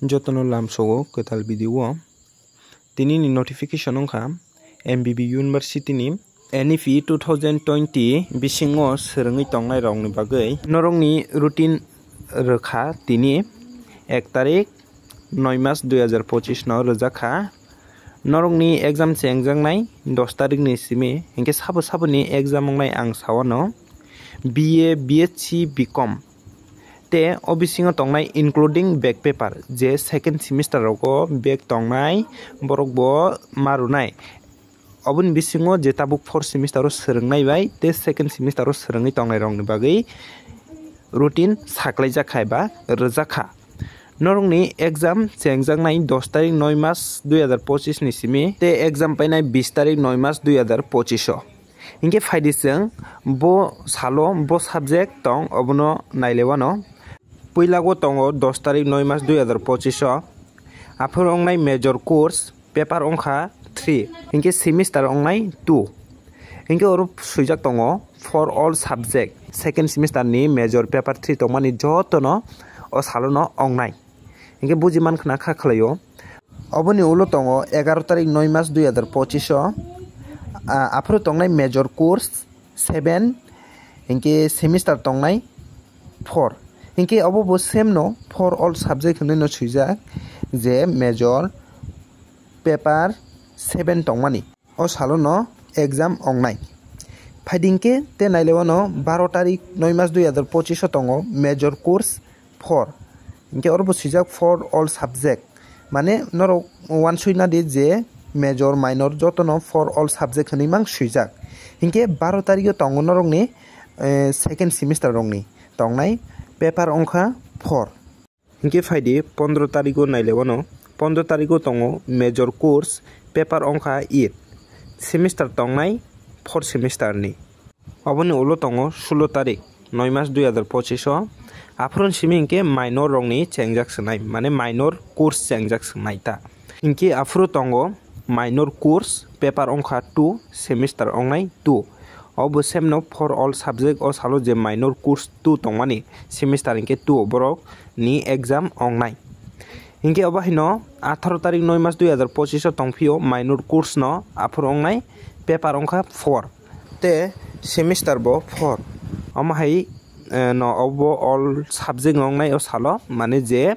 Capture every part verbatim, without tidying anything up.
Jotono lamsogo kwtal video o. Tini ni notification wngkha M B B University ni N E P two thousand twenty bisingo swrwngwi tongnai rokni bagwi norokni routine rwkha tini ek tarik noi mas dui hazar pochis no rwjakha. Norokni exam chengjaknai dos tarik ni simi, hinkhe sabo saboni exam wngnai ang sawano B A, B S C, B Com. Te o bisingo tongnai including back paper, je second semester rogo back tongnai, borok bo ma rwnai. Oboni bisingo je tabuk fourth semester o swrwngnai bai te second semester o swrwngwi tongnai rokni bagwi routine saklaijak kha eba rwjak kha. Norokni exam chengjaknai dos tarik noi mas dui hazar pochis ni simi, te exam painai bis tarik noi mas dui hazar pochis o. Hinkhe phaidi chwng bo salo bo subject tong obono nailewano. Puila o tongo dos tarik noi mas dui hazar pochis o. Aphuru wngnai major course, paper wngkha three, hinkhe semester wngnai two. Hinkhe oro swijak tongo for all subject, second semester ni major paper three tongmani jotono o salono wngnai. Hinkhe buji mankha na kha khlaio. Oboni ulo tongo egaroh tarik noi mas dui hazar pochis o, ah, aphuru tongnai major course seven, hinkhe semester tongnai four. Hinkhe obo bo same no for all subject hinwi no swijak je major paper seven tongmani. O salo no exam wngnai. Phaidi hinkhe te nailewano baro tarik noi mas dui hazar pochis o tongo major course four. Hinkhe oro bo swijak for all subject. Mane norok wansui nadi je major minor jotono for all subject hinwi mang swijak. Hinkhe baro tarik o tongo norokni, eh, second semester rokni tongnai paper wngkha four. Hinkhe phaidi pondro tarigo nailewano. Pondro tarigo tongo major course, paper wngkha eight, semester tongnai four semester ni. Oboni ulo tongo sulo tarik noi mas dui hazar pochis o. Aphuru simi hinkhe minor rokni chengjak swnai, mane minor course chengjak swnai ta. Hinkhe aphuru tongo minor course, paper wngkha two, semester wngnai two. Obo same no for all subject o salo je minor course two tongmani, semester hinkhe two borok ni exam wngnai. Hinkhe obo haino atharo tarik noi mas dui hazar pochis o tongphio minor course no aphuru wngnai, paper wngkha four te semester bo four. Omo hai, eh, no obo all subject wngnai o salo, mane je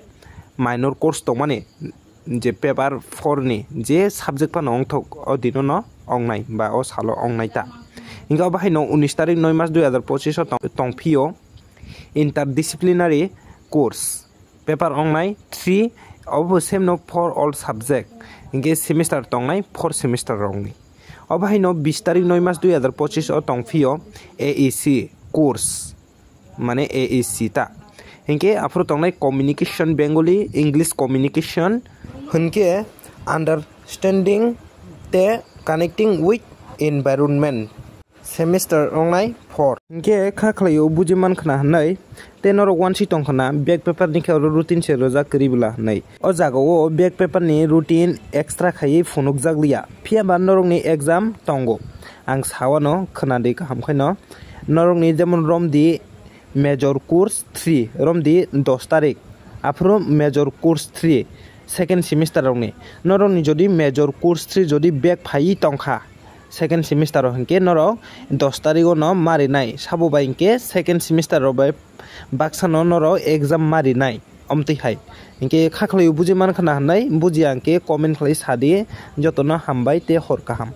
minor course tongmani je paper four ni je subject phano wngthok o dino no wngnai ba o salo wngnai ta. Hinkhe obo haino unis tarik noi mas dui hazar pochis o tong-, tongphio interdisciplinary course, paper wngnai three, obo same no for all subject, hinkhe semester tongnai four semester rokni. Obo haino bis tarik noi mas dui hazar pochis o tongphio A E C course, mane A E C ta. Hinkhe aphuru tongnai communication, Bengali, English communication, hinkhe understanding te connecting with environment. Semester wngnai four. Hinkhe kha khlaio buji mankha na hinwi, tei norok wansui tongkha na back paper ni khe oro routine se rwjak kwrwi bwla hinwi. O jaga o back paper ni routine extra khaiwi phunukjak liya. Phiya ba norokni exam tongo. Ang sawano khwnadi kaham khaino. Norokni jemon romdi major course three, romdi dos tarik. Aphuru major course three, second semester rokni. Norokni jodi major course three jodi back phaiwi tongkha, second semester o hinkhe norok dos tarik o no marinai, sabo bai hinkhe second semester rok bai baksa no norok exam marinai, omtwi hai. Hinkhe kha khlai buji mankha na hinwi bujiya hinkhe comment khlai sadi, jotono hambai tei hor kaham.